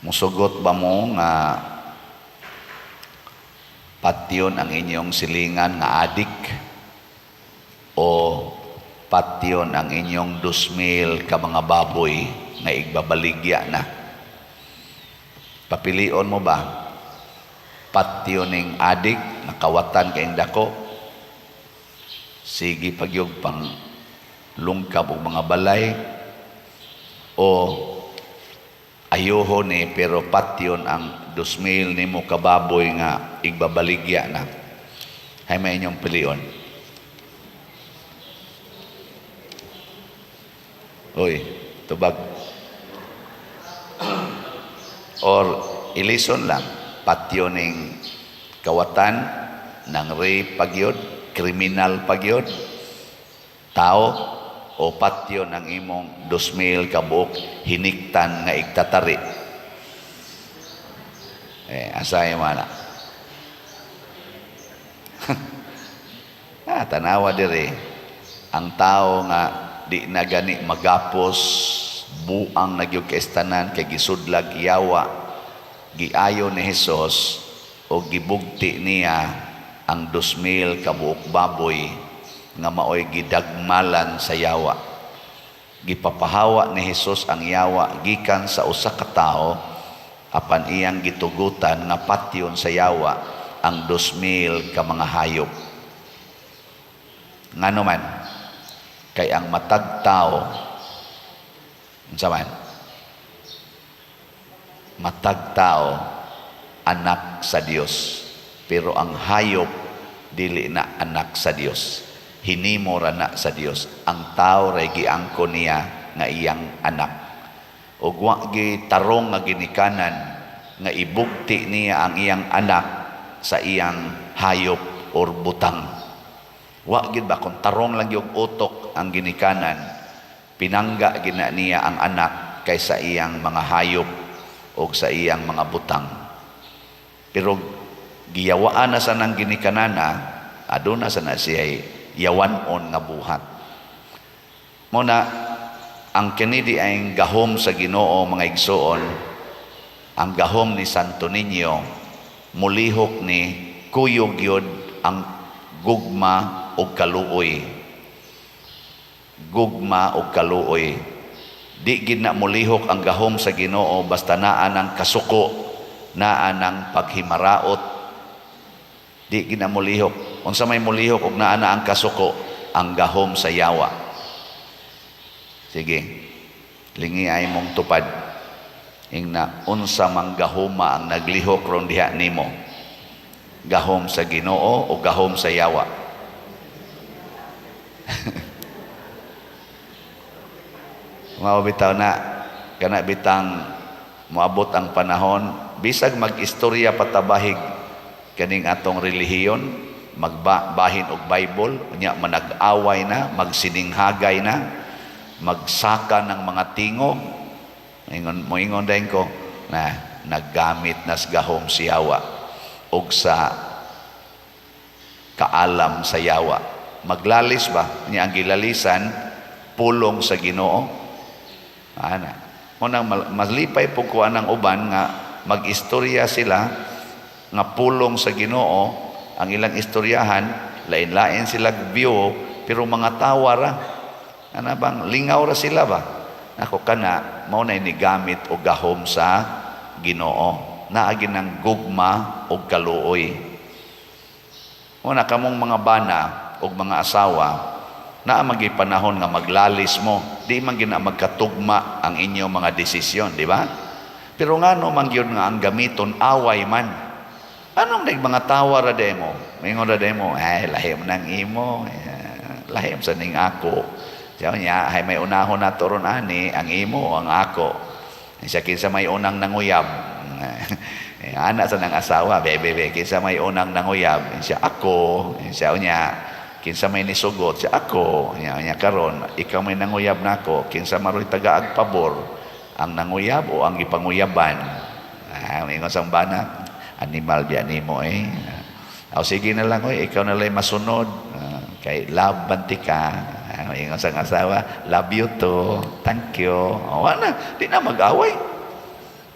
Musugot ba mo nga patyon ang inyong silingan nga adik o patyon ang inyong 2,000 ka mga baboy nga igbabaligya na? Papilion mo ba? Patyon ning adik, nakawatan kayong dako, sige pagyog pang lungkab og mga balay, o ayuho ni pero patyon ang 2,000 nimo ka baboy nga igbabaligya na? Hay may inyong pilion. Uy, tubag. Or ilison lang, patyon ning kawatan ng rape pagyod, kriminal pagyod, tao, o patyon ang imong 2,000 kabuok hiniktan nga igtatari. Eh, asay man na. Ah, tanawa dire. Ang tao nga di na gani magapos, buang na gyud kay kay gisudlag yawa, giayo ni Hesus o gibugti niya ang 2,000 kabuok baboy nga maoy gidagmalan sa yawa. Gipapahawa ni Hesus ang yawa gikan sa usa ka tawo, apan iyang gitugutan nga patyon sa yawa ang 2,000 ka mga hayop. Ngano man? Kay ang matag tao, unsa man? Matag tao anak sa Dios, pero ang hayop dili na anak sa Dios. Hinimo ra na sa Dios. Ang tao ray giangkon niya nga iyang anak. Ug wa gi tarong nga ginikanan nga ibugti niya ang iyang anak sa iyang hayop or butang. Wa gid ba, kung tarong lang yung utok ang ginikanan, pinangga gina niya ang anak kaysa iyang mga hayop o sa iyang mga butang. Pero giyawaan na sa nang ginikanana, aduna sa na siya yawan-on nga buhat. Muna, ang kini di ay gahom sa Ginoo, mga igsuon, ang gahom ni Santo Niño, mulihok ni kuyog yun ang gugma o kaluoy. Gugma o kaluoy. Di gid na mulihok ang gahom sa Ginoo basta naa ng kasuko, naa ng paghimaraot. Di gid na mulihok. Unsa may mulihok og naa na ang kasuko? Ang gahom sa yawa. Sige. Lingi ay mong tupad. Ingna unsa mang gahoma ang naglihok ron diha nimo? Gahom sa Ginoo o gahom sa yawa? Mao bitaw na kana bitang moabot ang panahon bisag mag-istorya patabahig kaning atong relihiyon, magbahin og Bible, unya manag-away na, magsininghagay na, magsaka ng mga tingo. Ingon moingon dayon ko na naggamit nas gahom si yawa og sa kaalam sa yawa. Maglalis ba niya ang gilalisan pulong sa Ginoo? Ana. Munang malipay po ko anang uban nga mag-istorya sila nga pulong sa Ginoo ang ilang istoryahan, lain-lain sila view, pero mga tawa ra. Ana bang lingaw ra sila ba? Ako kana mao na ni gamit og gahom sa Ginoo. Naagi ng gugma og kaluoy. Muna kamong mga bana og mga asawa, naa magi panahon nga maglalis mo, di man gina magkatugma ang inyong mga desisyon, di ba? Pero ngano man gyud nga ang gamiton away man? Anong nag mga tawa ra demo? Mingon ra demo, ay lahi man ang imo, lahi sa ning ako. Siya niya, ay may unahon na ron ani, ang imo ang ako. Siya kinsa may unang nanguyab. Eh, ana sa nang asawa, bebe, be, kinsa may unang nanguyab. Siya ako, siya niya, kinsa may nisugot, siya ako. Niya, niya karon, ikaw may nanguyab nako, kinsa maroy tagaag pabor, ang nanguyab o ang gipanguyaban. Ah, ingon sang bana, animal biya nimo eh. O sige na lang oy, ikaw na lang masunod. Ah, kay love banti ka. Ah, ingon sang asawa, love you too. Thank you. O, wala na, di na mag-away.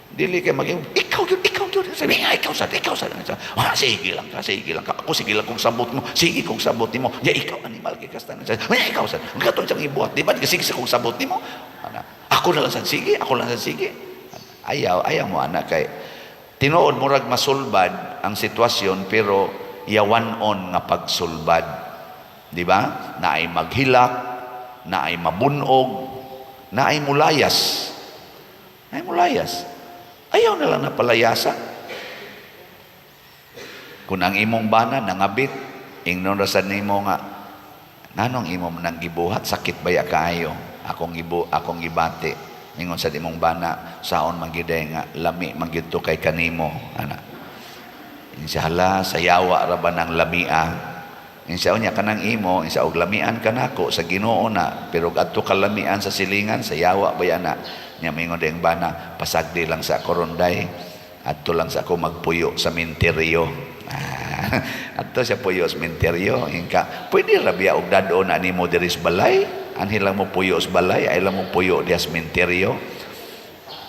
Dili kay mag ikaw gyud, ikaw gyud. Sabi nga, ikaw sad, ikaw sad. Ah, sige lang ka, sige lang ka. Ako sige lang kung sabot mo, sige kung sabot nimo. Ya ikaw animal kay kasta. Ya ikaw sad. Ang katong siyang ibuhat, di ba? Sige sa kung sabot nimo. Ana, ako na lang sad, sige, ako lang sad, sige. Ayaw, ayaw mo ana kay tinuod murag masulbad ang sitwasyon, pero yawan-on nga pagsulbad. Di ba? Naay maghilak, naay mabunog, naay mulayas. Naay mulayas. Ayaw na lang na palayasa. Kung ang imong bana nangabit, ingnon ra sad nimo nga, nganong imo nang gibuhat, sakit baya kaayo akong ibu akong gibati. Ingon sa imong bana, saon man gyud nga lami man gyud to kay kanimo, ana. Insa, hala, sayawa ra ba ng lamia? Insa unya kanang imo, insa og lamian kanako sa Ginoo na, pero adto ka lamian sa silingan, sayawa ba na? Nya mingon ding bana, pasagdi lang sa koronday, adto lang sa ako magpuyo sa minteryo. Ah, adto siya puyo sa minteryo. Inka, pwede ra biya og dad-on na nimo diri sa balay? Anhi lang mo puyo sa balay, ay lang mo puyo diha sa minteryo.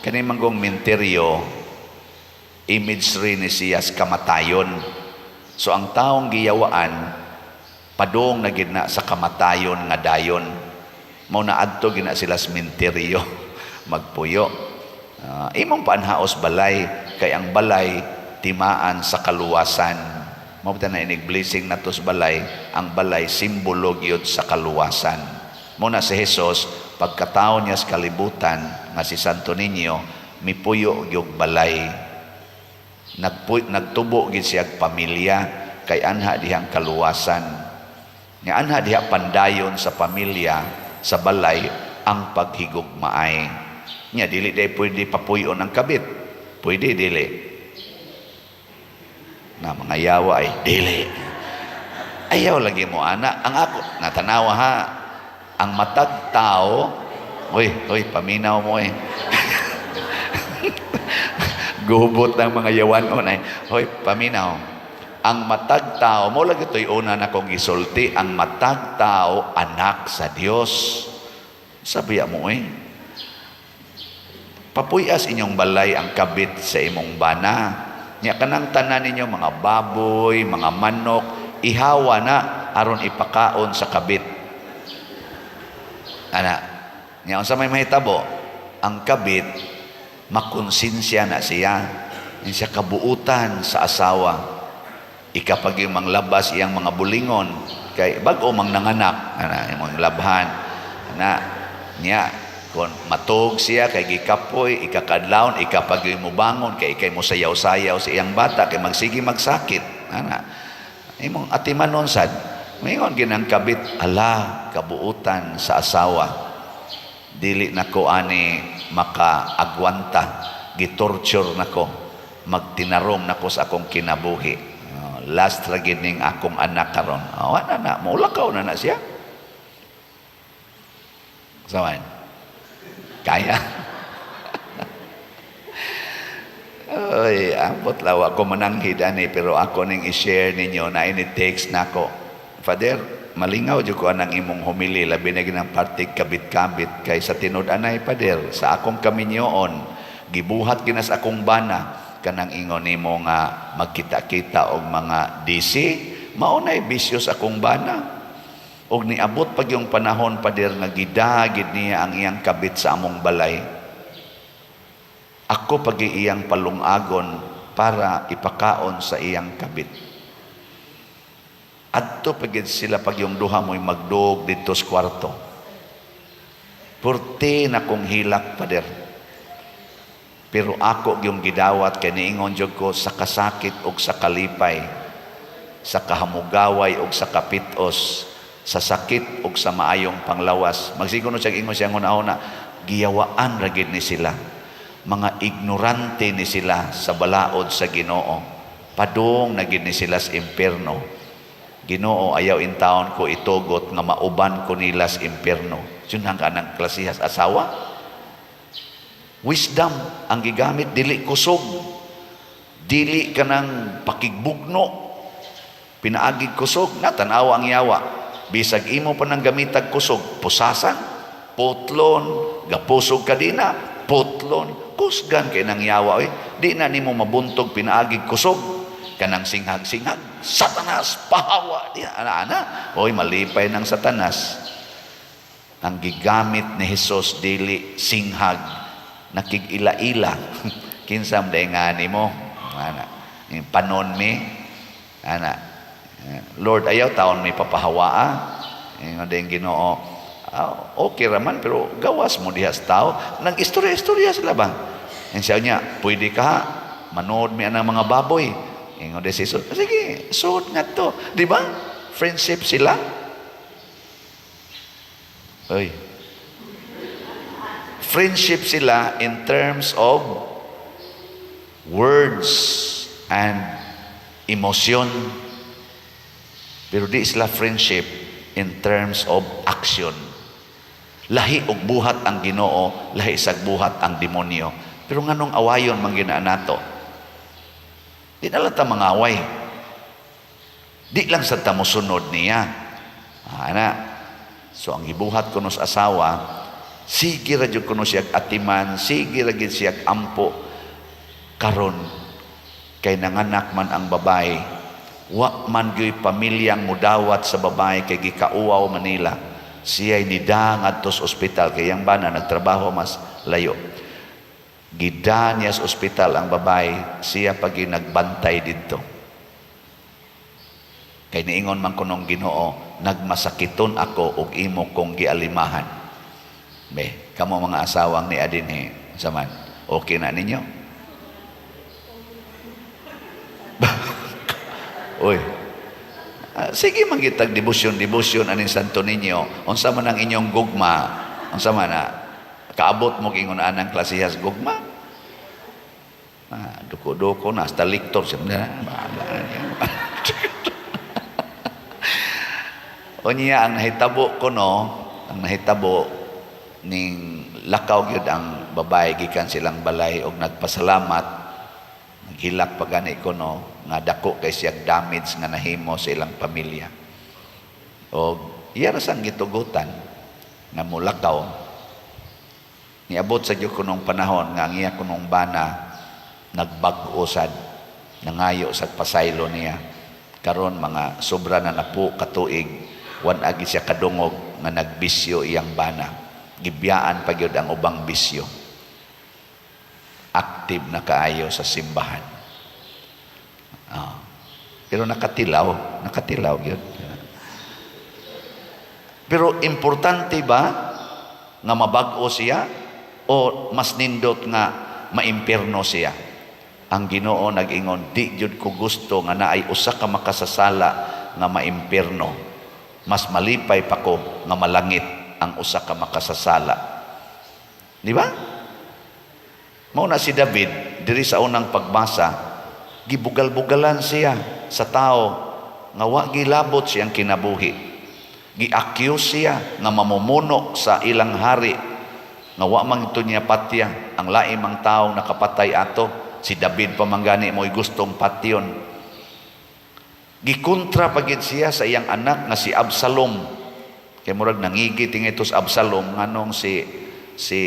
Kani manggong minteryo, imagery ni siya sa kamatayon. So ang taong giyawaan, padong na gid na sa kamatayon nga dayon. Mao na adto gina sila sa minteryo magpuyo. Imong paanhaos balay kay ang balay timaan sa kaluwasan. Mao na inig blessing nato sa balay, ang balay simbolo gyud sa kaluwasan. Mao na si Jesus pagkatao niya sa kalibutan nga si Santo Niño, mipuyo gyud balay. Nagtubo gid siya pamilya kay anha dihang kaluwasan. Nga anha diha pandayon sa pamilya, sa balay ang paghigugmaay. Nya dili day pwede papuyon ang kabit. Pwede dili? Na mga yawa ay dili. Ayaw lagi mo ana. Ang ako natanawa ha. Ang matag tao, uy, uy, paminaw mo eh. Gubot ng mga yawan ay. Hoy, paminaw. Ang matag tao, mo lagi to'y una na kong isulti, ang matag tao, anak sa Dios. Sabi mo eh. Papuyas inyong balay ang kabit sa imong bana. Nya kanang tanan ninyo, mga baboy, mga manok, ihawa na aron ipakaon sa kabit. Ana, nya unsa may mahitabo? Ang kabit makonsensya na siya. Siya kabuutan sa asawa. Ikapag yung manglabas iyang mga bulingon kay bag-o mang nanganak, ana, yung mga labhan. Ana, niya kon matug siya kay gikapoy, ikakadlawon, ikapag yung mobangon kay ikay mo sayaw-sayaw sa iyang bata kay magsige magsakit, ana. Imong atimanon sad, mayon ginang kabit, ala, kabuutan sa asawa, dili nako ani makaagwanta, gitorture nako, magtinarong nako sa akong kinabuhi. Oh, last ra gid ning akong anak karon. Oh, ana na maulakaw na na siya. Sawan kaya. Oy, ambot lawa ko mananghid ani, pero ako ning i-share ninyo na ini text nako. Father, malingaw jud ko anang imong homily, labi na ginang parte kabit-kabit, kay sa tinud-anay, Father, sa akong kaminyoon, gibuhat ginas akong bana kanang ingon nimo nga magkita-kita og mga DC, mao nay bisyo sa akong bana. Og niabot pag yung panahon, Pader, nga gidagid niya ang iyang kabit sa among balay. Ako pag iyang palungagon para ipakaon sa iyang kabit. Adto pagid sila pag yung duha mo'y magdog dito sa kwarto. Purte na kong hilak, Pader. Pero ako yung gidawat kay niingon jud ko sa kasakit og sa kalipay, sa kahamugaway og sa kapitos, sa sakit og sa maayong panglawas. Magsigo no siya ingon siya una, giyawaan ra gid ni sila. Mga ignorante ni sila sa balaod sa Ginoo. Padung na gid ni sila sa impierno. Ginoo, ayaw intawon ko itugot nga mauban ko nila sa impierno. Yun ang kanang klasihas asawa. Wisdom ang gigamit, dili kusog. Dili kanang pakigbugno. Pinaagig kusog, natanawa ang yawa. Bisag imo pa nang gamitag kusog, pusasan, putlon, gapusog kadina. Putlon, kusgan kay nang yawa oy. Di na nimo mabuntog pinaagig kusog. Kanang singhag-singhag, "Satanas, pahawa diha." Ana, ana. Oy, malipay ng Satanas. Ang gigamit ni Jesus dili singhag, nakig-ila-ila. "Kinsa man nga nimo?" Ana. Panon mi. Ana. "Lord, ayaw taon mi papahawaa." Ingon din Ginoo, "Ah, okay raman, pero gawas mo diha sa tao." Nag-istorya-istorya sila ba? Ang siya niya, "Pwede ka ha, manood mi anang mga baboy." Ingon din si Jesus, "Sige, suod nga to." Di ba? Friendship sila. Oy. Friendship sila in terms of words and emotion. Pero di sila friendship in terms of action. Lahi og buhat ang Ginoo, lahi sag buhat ang demonyo. Pero nganong awayon man ginaa nato? Di na lang ta mangaway. Di lang sa ta mosunod niya. Ana. So ang gibuhat ko sa asawa, sige ra jud kuno siya atiman, sige ra gid siya ampo karon kay nanganak man ang babae. Wa man gyuy pamilyang mudawat sa babae kay gikauwaw Manila. Siya'y nida ngadto sa ospital kay yang bana nagtrabaho mas layo. Gida niya sa ospital ang babae, siya pag nagbantay didto. Kay niingon man kunong Ginoo, "Nagmasakiton ako ug imo kong gialimahan." Be, kamo mga asawang ni adinhi, saman, okay na ninyo? Uy. Ah, sige man gitag debosyon-debosyon aning Santo Niño. Unsa man ang inyong gugma? Unsa man na? Kaabot mo ingon anang klasehas gugma? Ah, duko-duko na hasta liktor siya. Bahala na niya. Unya ang nahitabo ko no, ang nahitabo ning lakaw gyud ang babae gikan silang balay og nagpasalamat, naghilak pa gani ko no nga dako kay siyang damage nga nahimo sa ilang pamilya. Og iya ra sang gitugutan nga mulakaw. Niabot sa gyud kunong panahon nga ang iya kunong bana nagbag-o sad, nangayo sa pasaylo niya. Karon mga sobra na napo katuig, wan agi siya kadungog nga nagbisyo iyang bana. Gibiyaan pa gyud ang ubang bisyo. Active na kaayo sa simbahan. Ah. Pero nakatilaw, nakatilaw gyud. Pero importante ba nga mabag-o siya o mas nindot nga maimpierno siya? Ang Ginoo nag-ingon, "Di jud ko gusto nga naay usa ka makasasala nga maimpierno. Mas malipay pa ko nga malangit ang usa ka makasasala." Di ba? Mao na si David diri sa unang pagbasa, gibugal-bugalan siya sa tao nga wa gilabot siyang kinabuhi. Gi-accuse siya nga mamumuno sa ilang hari nga wa man ito niya patya ang lain mang taong nakapatay ato. Si David pa man gani mo'y gustong patyon. Gikontra pa gid siya sa iyang anak nga si Absalom. Kay murag nangigi tingay sa Absalom nganong si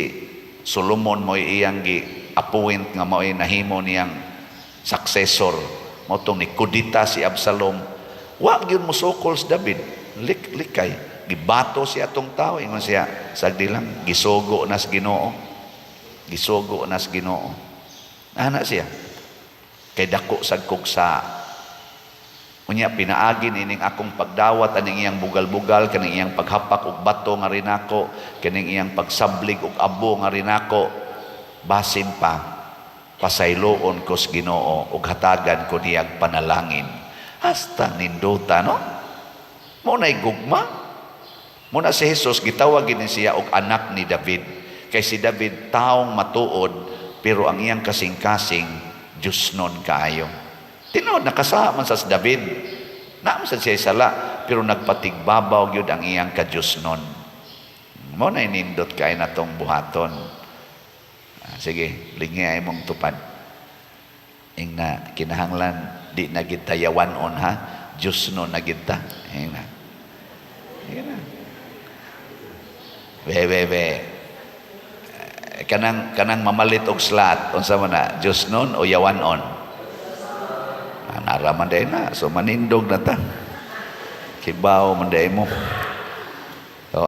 Solomon mo'y iyang gi appoint nga mo'y nahimo niyang successor. Mao tong ni kudita si Absalom. Wa gyud mosukol si David. Likay. Gibato siya atong tao. Ingon siya, "Sagdi lang, gisugo nas Ginoo. Gisugo nas Ginoo." Ana siya. Kay dako sad kog sa unya pinaagi nining akong pagdawat aning iyang bugal-bugal, kaning iyang paghapak og bato nga rinako, kaning iyang pagsablig og abo nga rinako, basin pa pasayloon ko sa Ginoo ug hatagan ko niyag panalangin. Hasta nindota, no? Mo na'y gugma. Mo na si Jesus gitawag gini siya og anak ni David. Kay si David taong matuod, pero ang iyang kasing-kasing Diyos nun kaayo. Tinuod nakasama man sa si David. Naa man sa siya sala, pero nagpatigbabaw gyud ang iyang ka-Diyos nun. Mo na nindot kay na tong buhaton. Ah, sige, lingi ay mong tupad. Ing na kinahanglan di na gid ta yawan-on ha. Diyos no na gid ta. Ing na. Ing na. Be, be, be. Kanang mamalit og slot, unsa man na, Diyosnon o yawanon? Ah, nara man diay na. So manindog na ta. Kibaw man diay mo.